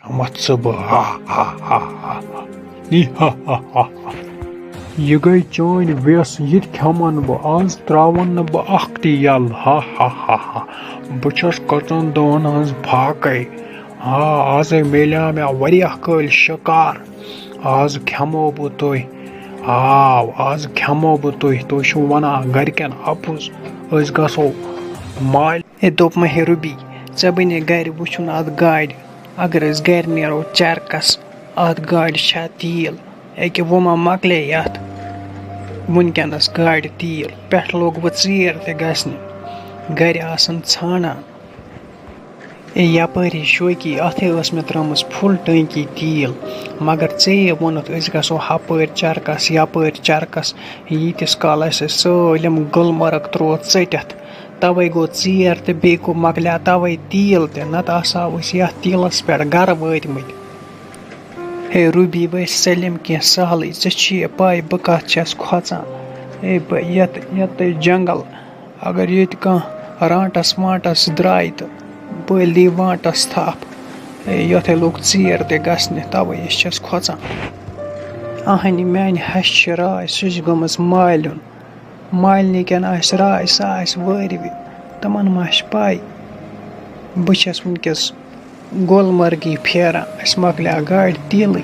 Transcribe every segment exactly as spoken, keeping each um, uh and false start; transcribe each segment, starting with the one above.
کھٮ۪متھ ژٕ بہٕ، ہا ہا ہا ہا ہا۔ ای ہا ہا ہا ہا۔ یہِ گٔے چٲنۍ وٮ۪س، یہِ تہِ کھٮ۪من بہٕ، آز ترٛاوَن نہٕ بہٕ اکھ تہِ یَلہٕ، ہا ہا ہا ہا۔ بہٕ چھَس کٔژَن دۄہَن ہٕنٛز فاقَے، ہا، آزَے میلیٛاو مےٚ واریاہ کٲلۍ شِکار۔ آز کھٮ۪مو بہٕ تُہۍ، آو، آز کھٮ۪مو بہٕ تُہۍ، تُہۍ چھِو وَنان گَرِکٮ۪ن اَپُز، أسۍ گژھو مالہِ۔ ہے، دوٚپمَے، ہے روٗبی، ژےٚ بَنے گَرِ وٕچھُن اَتھ گاڑِ؟ اگر أسۍ گَرِ نیرو چَرکَس، اَتھ گاڑِ چھا تیٖل؟ ییٚکیٛاہ وۄنۍ ما مۄکلے یَتھ وٕنکٮ۪نَس گاڑِ تیٖل؟ پٮ۪ٹھٕ لوٚگ وۄنۍ ژیر تہِ گژھنہِ، گَرِ آسَن ژھانٛڈان۔ اے یَپٲری شوقی، اَتھے ٲس مےٚ ترٲومٕژ فُل ٹٲنٛکی تیٖل، مگر ژےٚ ووٚنُتھ أسۍ گژھو ہَپٲرۍ چَرکَس، یَپٲرۍ چَرکَس، ییٖتِس کالَس اَسہِ سٲلِم گُلمرگ ترٛوو ژٔٹِتھ۔ تَوَے گوٚو ژیر تہٕ بیٚیہِ گوٚو مۄکلیٛو تَوَے تیٖل تہِ، نَتہٕ آسہٕ ہاو أسۍ یَتھ تیٖلَس پٮ۪ٹھ گَرٕ وٲتمٕتۍ۔ ہے روٗبی، بہٕ سٲلِم کینٛہہ سہلٕے، ژےٚ چھُے پَے بہٕ کَتھ چھَس کھۄژان۔ ہے بہٕ یَتھ، یَتھ جنٛگل، اگر ییٚتہِ کانٛہہ رانٛٹَس وانٛٹَس درٛاے تہٕ بٔلۍ دی وانٛٹَس تھَپھ۔ ہے، یَتھ ہے لوٚگ ژیر تہِ گژھنہِ، تَوَے أسۍ چھَس کھۄژان۔ اَہَنہِ میٛانہِ ہَشہِ چھِ راے، سُہ چھِ گٔمٕژ مالیُن۔ مالنہِ کٮ۪ن آسہِ راے، سۄ آسہِ وٲرۍوِ۔ تِمَن ما آسہِ پَے؟ بہٕ چھَس وٕنکٮ۪س گُلمرگی پھیران، اَسہِ مۄکلیٛو گاڑِ تیٖلٕے۔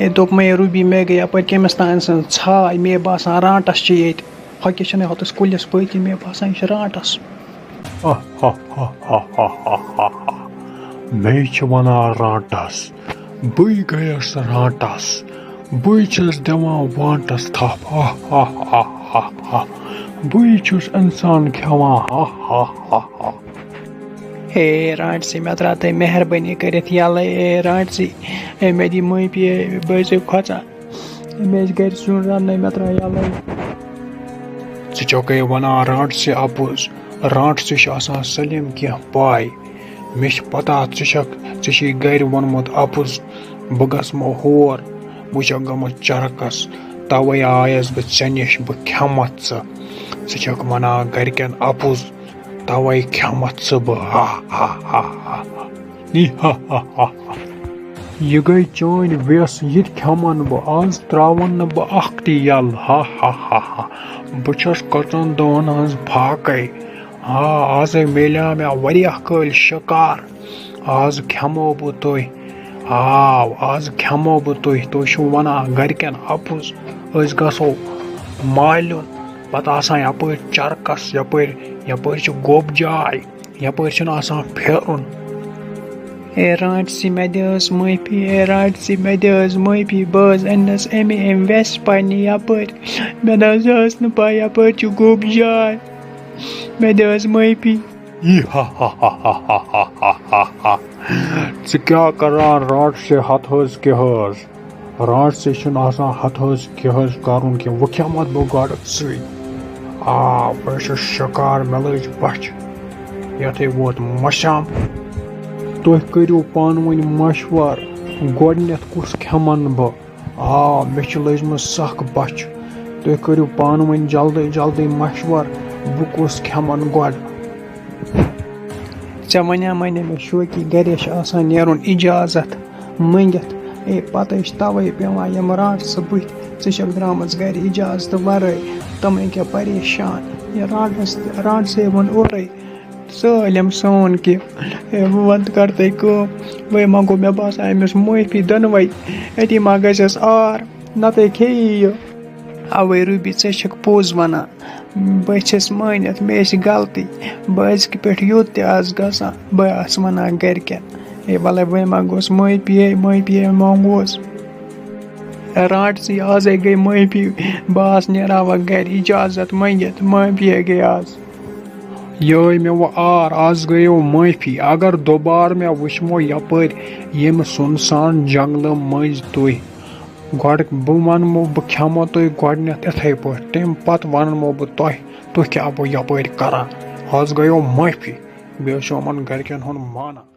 ہے، دوٚپمَے روٗبی، مےٚ گٔے یَپٲرۍ کٔمِس تام سٕنٛز ژھاے، مےٚ باسان رانٛٹَس چھِ ییٚتہِ۔ ہۄ کیٛاہ چھَنہٕ ہوٚتَس کُلِس پٔتۍ کِنۍ، مےٚ باسان یہِ چھِ رانٛٹَس۔ مے چھِ وَنان رانٛٹَس، بٕے گٔیَس رانٛٹَس، بٕے چھُس دِوان وانٛٹَس تھَپھ، بٕے چھُس اِنسان کھٮ۪وان۔ ہے رانٛٹسٕے، مےٚ ترٛاو تُہۍ مہربٲنی کٔرِتھ یَلَے، اے رانٛٹسٕے، اے مےٚ دی معٲفی، اے بہٕ حظ چھُس کھۄژان، اے مےٚ ٲسۍ گَرِ سیُن رَننَے، مےٚ ترٛاو یَلَے۔ ژٕ چھَکھَے وَنان رانٛٹسٕے اَپُز، رانٛٹسٕے چھِ آسان سٲلِم کینٛہہ پَے۔ مےٚ چھِ پَتہ ژٕ چھَکھ، ژےٚ چھُے گَرِ ووٚنمُت اَپُز، بہٕ گژھٕ مو ہور، بہٕ چھَکھ گٔمٕژ چَرکَس، تَوَے آیَس بہٕ ژےٚ نِش، بہٕ کھٮ۪مَتھ ژٕ۔ ژٕ چھَکھ وَنان گَرِکٮ۪ن اَپُز، تَوَے کھٮ۪مَتھ ژٕ بہٕ، ہا ہا ہا ہا ہا۔ ای ہا ہا ہا ہا۔ یہِ گٔے چٲنۍ وٮ۪س، یہِ تہِ کھٮ۪مَن بہٕ، آز ترٛاوَن نہٕ بہٕ اَکھ تہِ یَلہٕ، ہا ہا ہا ہا۔ بہٕ چھَس کٔژَن دۄہَن ہٕنٛز فاقَے، ہا، آزَے میلیٛاو مےٚ واریاہ کٲلۍ شِکار۔ آز کھٮ۪مو بہٕ تُہۍ، آو، آز کھٮ۪مو بہٕ تُہۍ، تُہۍ چھِو وَنان گَرِکٮ۪ن اَپُز، أسۍ گژھو مالیُن، پَتہٕ آسان یَپٲرۍ چَرکَس، یَپٲرۍ، یَپٲرۍ چھِ گوٚب جاے، یَپٲرۍ چھُنہٕ آسان پھیرُن۔ اے رانٛٹسٕے، مےٚ دِ حظ معٲفی، اے رانٛٹسٕے، مےٚ دِ حظ معٲفی، بہٕ حظ اَننَس اَمے اَمہِ وٮ۪سہٕ پنٛنہِ یَپٲرۍ، مےٚ نہ حظ ٲس نہٕ پَے یَپٲرۍ چھِ گوٚب جاے، مےٚ دِ حظ معٲفی۔ ای ہا ہا ہا ہا ہا ہا ہا ہا۔ ژٕ کیٛاہ کران رانٛٹسٕے ہتہٕ حظ کیٛاہ حظ؟ رانٛٹسٕے چھُنہٕ آسان ہتہٕ حظ کیٛاہ حظ کرُن کینٛہہ، وۄنۍ کھٮ۪متھ بہٕ گۄڈٕ ژٕے۔ آ، بہٕ چھُس شکار، مےٚ لٔج بۄچھِ۔ یتھے ووت مشام۔ تُہۍ کٔرِو پانہٕ ؤنۍ مشورٕ، گۄڈٕنٮ۪تھ کُس کھٮ۪من بہٕ؟ آ، مےٚ چھِ لٔجمٕژ سخ بۄچھِ۔ تُہۍ کٔرِو پانہٕ ؤنۍ جلدی جلدی مشورٕ، بہٕ کُس کھٮ۪مَن گۄڈٕ؟ ژےٚ وَنیٛامَے نہ مےٚ شوقی گَرے چھِ آسان نیرُن اِجازت مٔنٛگِتھ۔ اے، پَتہٕ ٲسۍ تَوَے پٮ۪وان یِم رانٛٹسہٕ بٕتھِ، ژٕ چھَکھ درٛامٕژ گَرِ اِجازتہٕ وَرٲے، تِمَے کیٛاہ پریشان۔ یہِ رانٛٹَس، رانٛٹسٕے ووٚن اورَے، سٲلِم سون کہِ، اے، وۄنۍ وَن تہٕ کَر تُہۍ کٲم، وۄنۍ منٛگو مےٚ باسان أمِس معٲفی دۄنوَے، أتی ما گژھٮ۪س آر، نَتہٕ کھیٚیہِ یہِ۔ اَوَے روٗبی، ژےٚ چھَکھ پوٚز وَنان، بہٕ چھَس مٲنِتھ، مےٚ چھِ غلطی، بہٕ أزکہِ پٮ۪ٹھ یوٚت تہِ آسہٕ گژھان، بہٕ آسہٕ وَنان گَرِکٮ۪ن، ہے وَلَے وۄنۍ منٛگوس معٲفی، ہے معٲفی، ہے منٛگوس۔ رانٛٹسٕے آزَے گٔے معٲفی، بہٕ آس نیران وۄنۍ گَرِ اِجازت مٔنٛگِتھ، معٲفی ہے گٔے آز۔ یٲے مےٚ وۄنۍ آر، آز گٔیو معٲفی۔ اگر دوبارٕ مےٚ وٕچھمو یَپٲرۍ ییٚمہِ سُنسان جنٛگلہٕ مٔنٛزۍ تُہۍ، گۄڈٕ بہٕ وَنمو، بہٕ کھٮ۪مو تُہۍ گۄڈٕنٮ۪تھ یِتھَے پٲٹھۍ، تَمہِ پَتہٕ وَنمو بہٕ تۄہہِ، تُہۍ کیٛاہ گوٚو یَپٲرۍ کَران۔ آز گٔیو معٲفی، بیٚیہِ چھُ یِمَن گَرِکٮ۪ن ہُنٛد مانان۔